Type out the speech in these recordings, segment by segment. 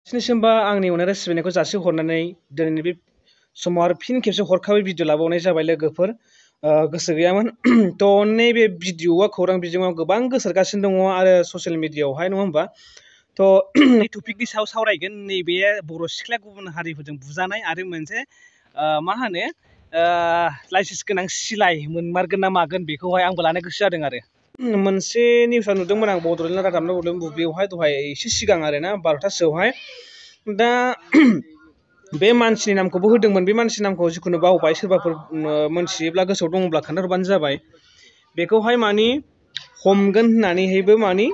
सिनिसिमबा आंनि अननाय सिबिनायखौ जासिहरनानै दिनैनि बे समाव आरो फिन खेबसे हरखाबै भिडिअ लाबावनाय जाबाय लोगोफोर गोसो गैयामोन थ' नैबे भिडिअआ खौरां बिजोङाव गोबां गोसारगासिनो दङ आरो ससियेल मिडियायावहाय नङा होमबा थ' नै टपिकनि सायाव सावरायगोन नैबे बर' सिख्लाया गुबुन हारिफोरजों बुजानाय आरो मोनसे मा होनो लाइसेन्स गोनां सिलाय मोनमारगोन ना मागोन बेखौहाय आंबो लानो गोसो जादों आरो मोनसे निउसआव नुदोंमोन आं बड'लेण्ड रादाबना नुदों बेवहाय दहाय एसे सिगां आरोना 12टासोआवहाय दा बे मानसिनि नामखौबो होदोंमोन बे मानसिनि नामखौ जिखुनु बावबाय सोरबाफोर मोनथियोब्ला गोसोआव दङब्ला खोन्थाहरबानो जाबाय बेखौहाय मानि हमगोन होननानैहायबो मानि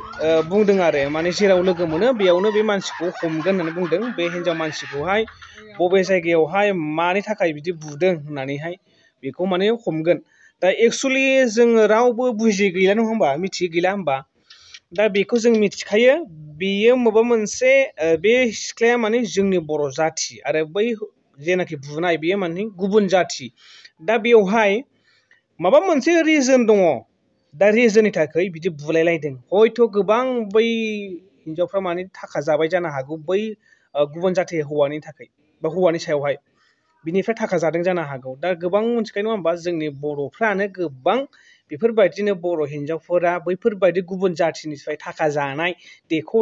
बुंदों आरो माने जेराव लोगो मोनो बेयावनो बे मानसिखौ हमगोन होननानै बुंदों बे हिनजाव मानसिखौहाय बबे जायगायावहाय मानि थाखाय बिदि बुदों होननानैहाय बेखौ माने हमगोन दा एक्सुवेलि जोङो रावबो बुजि गैला नङा होमबा मिथि गैला होमबा दा बेखौ जों मिथिखायो बेयो माबा मोनसे बे सिख्लाया माने जोंनि बर' जाथि आरो बै जेनाखि बुनाय बेयो माने गुबुन जाथि दा बेवहाय माबा मोनसे रिजन दङ दा रिजननि थाखाय बिदि बुलायलायदों हयथ' गोबां बै हिनजावफ्रा माने थाखा जाबाय जानो हागौ बै गुबुन जाथि हौवानि थाखाय बा हौवानि सायावहाय बिनिफ्राय थाखा जादों जानो हागौ दा गोबां मोनथिखायो नङा होमबा जोंनि बर'फ्रानो गोबां बेफोरबायदिनो बर' हिन्जावफोरा बैफोरबायदि गुबुन जाथिनिफ्राय थाखा जानाय देख'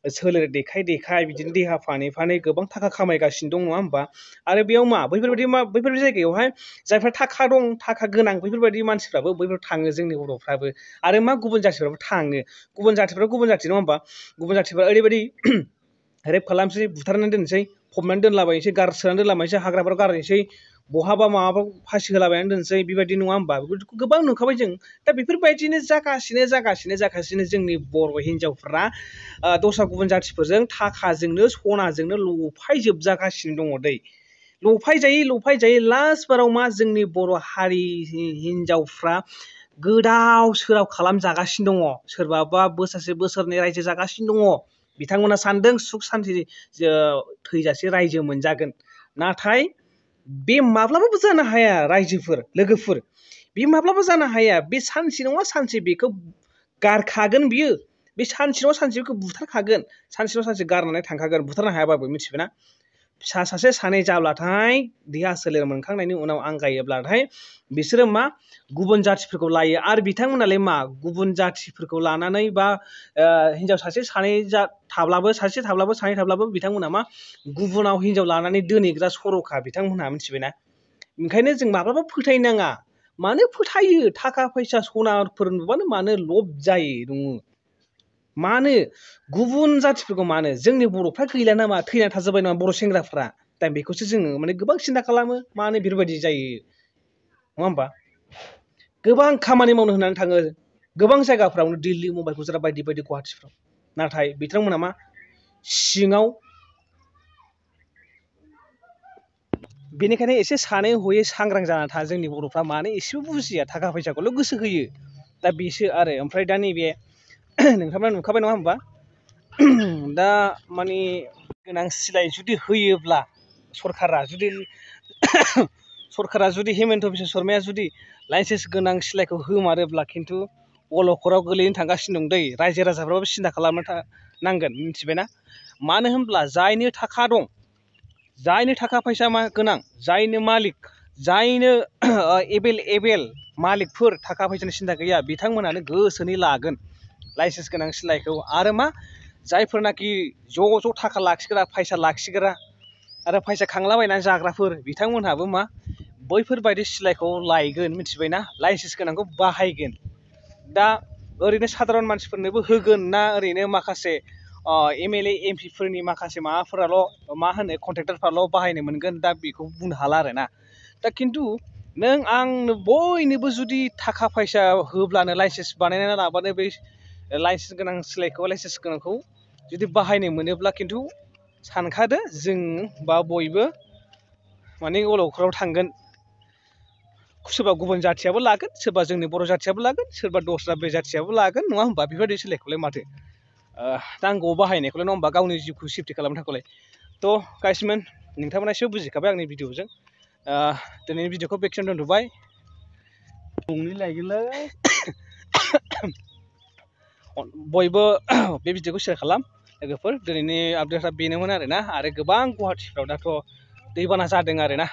सोलेर देखाय बिदिनो देहा फानै फानै गोबां थाखा खामायगासिनो दं नङा होमबा आरो बेयाव बैफोरबायदि जायगायावहाय जायफ्रा थाखा दं थाखा गोनां बैफोरबायदि मानसिफ्राबो बैफोराव थाङो जोंनि बर'फ्राबो आरो गुबुन जाथिफ्राबो थाङो गुबुन जाथिफ्रा गुबुन जाथि नङा होमबा गुबुन जाथिफ्रा ओरैबायदि रेप खालामसै बुथारनानै दोनसै फबनानै दोनलाबायनोसै गारसोनानै दोनलाबायनोसै हाग्राफोराव गारनोसै बहाबा माबाफ्राव फासि होलाबायनानै दोनसै बेबायदि नङा होमबा बेफोरखौ गोबां नुखाबाय जों दा बेफोरबायदिनो जागासिनो जोंनि बर' हिनजावफ्रा दस्रा गुबुन जाथिफोरजों थाखाजोंनो सनाजोंनो लफायजोबजागासिनो दङ दै लफायजायै लास्ट बाराव मा जोंनि बर' हारि हिनजावफ्रा गोदाव सोराव खालामजागासिनो दङ सोरबाबा बोसोरसे बोसोरनै रायजो जागासिनो दङ बिथांमोना सानदों सुख सान्ति थैजासे रायजो मोनजागोन नाथाय बे माब्लाबाबो जानो हाया रायजोफोर लोगोफोर बे माब्लाबा जानो हाया बे सानसे नङा सानसे बेखौ गारखागोन बियो बे सानसे नङा सानसे बेखौ बुथारखागोन सानसे नङा सानसे गारनानै थांखागोन बुथारनो हायाबाबो मिथिबायना फिसा सासे सानै जाब्लाथाय देहा सोलेर मोनखांनायनि उनाव आंगायोब्लाथाय बिसोरो मा गुबुन जाथिफोरखौ लायो आरो बिथांमोनालाय मा गुबुन जाथिफोरखौ लानानै बा हिनजाव सासे सानै थाब्लाबो सानै थाब्लाबो बिथांमोना मा गुबुनाव हिनजाव लानानै दोनहैग्रा सर'खा बिथांमोनहा मिथिबायना ओंखायनो जों माब्लाबा फोथायनाङा मानो फोथायो थाखा फैसा सनाफोर नुबानो मानो लब जायो नङो मानो गुबुन जाथिफोरखौ मानो जोंनि बर'फ्रा गैला नामा थैना थाजोब्बाय नामा बर' सेंग्राफ्रा दा बेखौसो जोङो माने गोबां सिन्था खालामो मानो बेफोरबायदि जायो नङा होमबा गोबां खामानि मावनो होननानै थाङो गोबां जायगाफ्रावनो दिल्ली मुम्बाइ गुजरात बायदि बायदि गुवाहाटिफ्राव नाथाय बिथांमोना मा सिङाव बेनिखायनो एसे सानै हयै सांग्रां जाना था जोंनि बर'फ्रा मानो एसेबो बुजिया थाखा फैसाखौल' गोसो होयो दा बेसो आरो ओमफ्राय दा नैबे नोंथांमोना नुखाबाय नङा होमबा दा माने गोनां सिलाय जुदि होयोब्ला सरकारा जुदि हेमन्त बिश्व शर्माया जुदि लाइसेन्स गोनां सिलायखौ होमारोब्ला खिन्थु अलखदाव गोलैनो थांगासिनो दं दै रायजो राजाफ्राबो सिन्था खालामनो नांगोन मिथिबायना मानो होनब्ला जायनो थाखा दं जायनो थाखा फैसा गोनां जायनो मालिक जायनो एभेलेबेल मालिकफोर थाखा फैसानि सिन्था गैया बिथांमोनानो गोसोनै लागोन लाइसेन्स गोनां सिलायखौ आरो मा जायफोरनाखि ज' थाखा लाखिग्रा फैसा लाखिग्रा आरो फैसा खांलाबायनानै जाग्राफोर बिथांमोनहाबो मा बैफोरबायदि सिलायखौ लायगोन मिथिबायना लाइसेन्स गोनांखौ बाहायगोन दा ओरैनो साधारन मानसिफोरनोबो होगोन ना ओरैनो माखासे MLA MP फोरनि माखासे माबाफोराल' मा होनो कन्ट्रेक्टरफ्राल' बाहायनो मोनगोन दा बेखौ बुंनो हाला आरोना दा खिन्थु नों आंनो बयनोबो जुदि थाखा फैसा होब्लानो लाइसेन्स बानायनानै लाबानो बै लाइसेन्स गोनां सिलायखौ लाइसेन्स गोनांखौ जुदि बाहायनो मोनोब्ला खिन्थु सानखादो जों बा बयबो माने अलखदाव थांगोन सोरबा गुबुन जाथियाबो लागोन सोरबा जोंनि बर' जाथियाबो लागोन सोरबा दस्रा बे जाथियाबो लागोन नङा होमबा बेफोरबायदि सिलायखौलाय माथो नांगौआव बाहायनायखौलाय नङा होमबा गावनि जिउखौ सेफटि खालामनो थाखाय थ' गाइसमोन नोंथांमोना एसे बुजिखाबाय आंनि भिडिअजों दिनैनि भिडिअखौ बेखिनियावनो दोनथ'बाय बयबो बे भिडिअखौ शेयार खालाम लोगोफोर दिनैनि आपडेटआ बेनोमोन आरोना आरो गोबां गुवाहाटिफ्राव दाथ' दैबाना जादों आरोना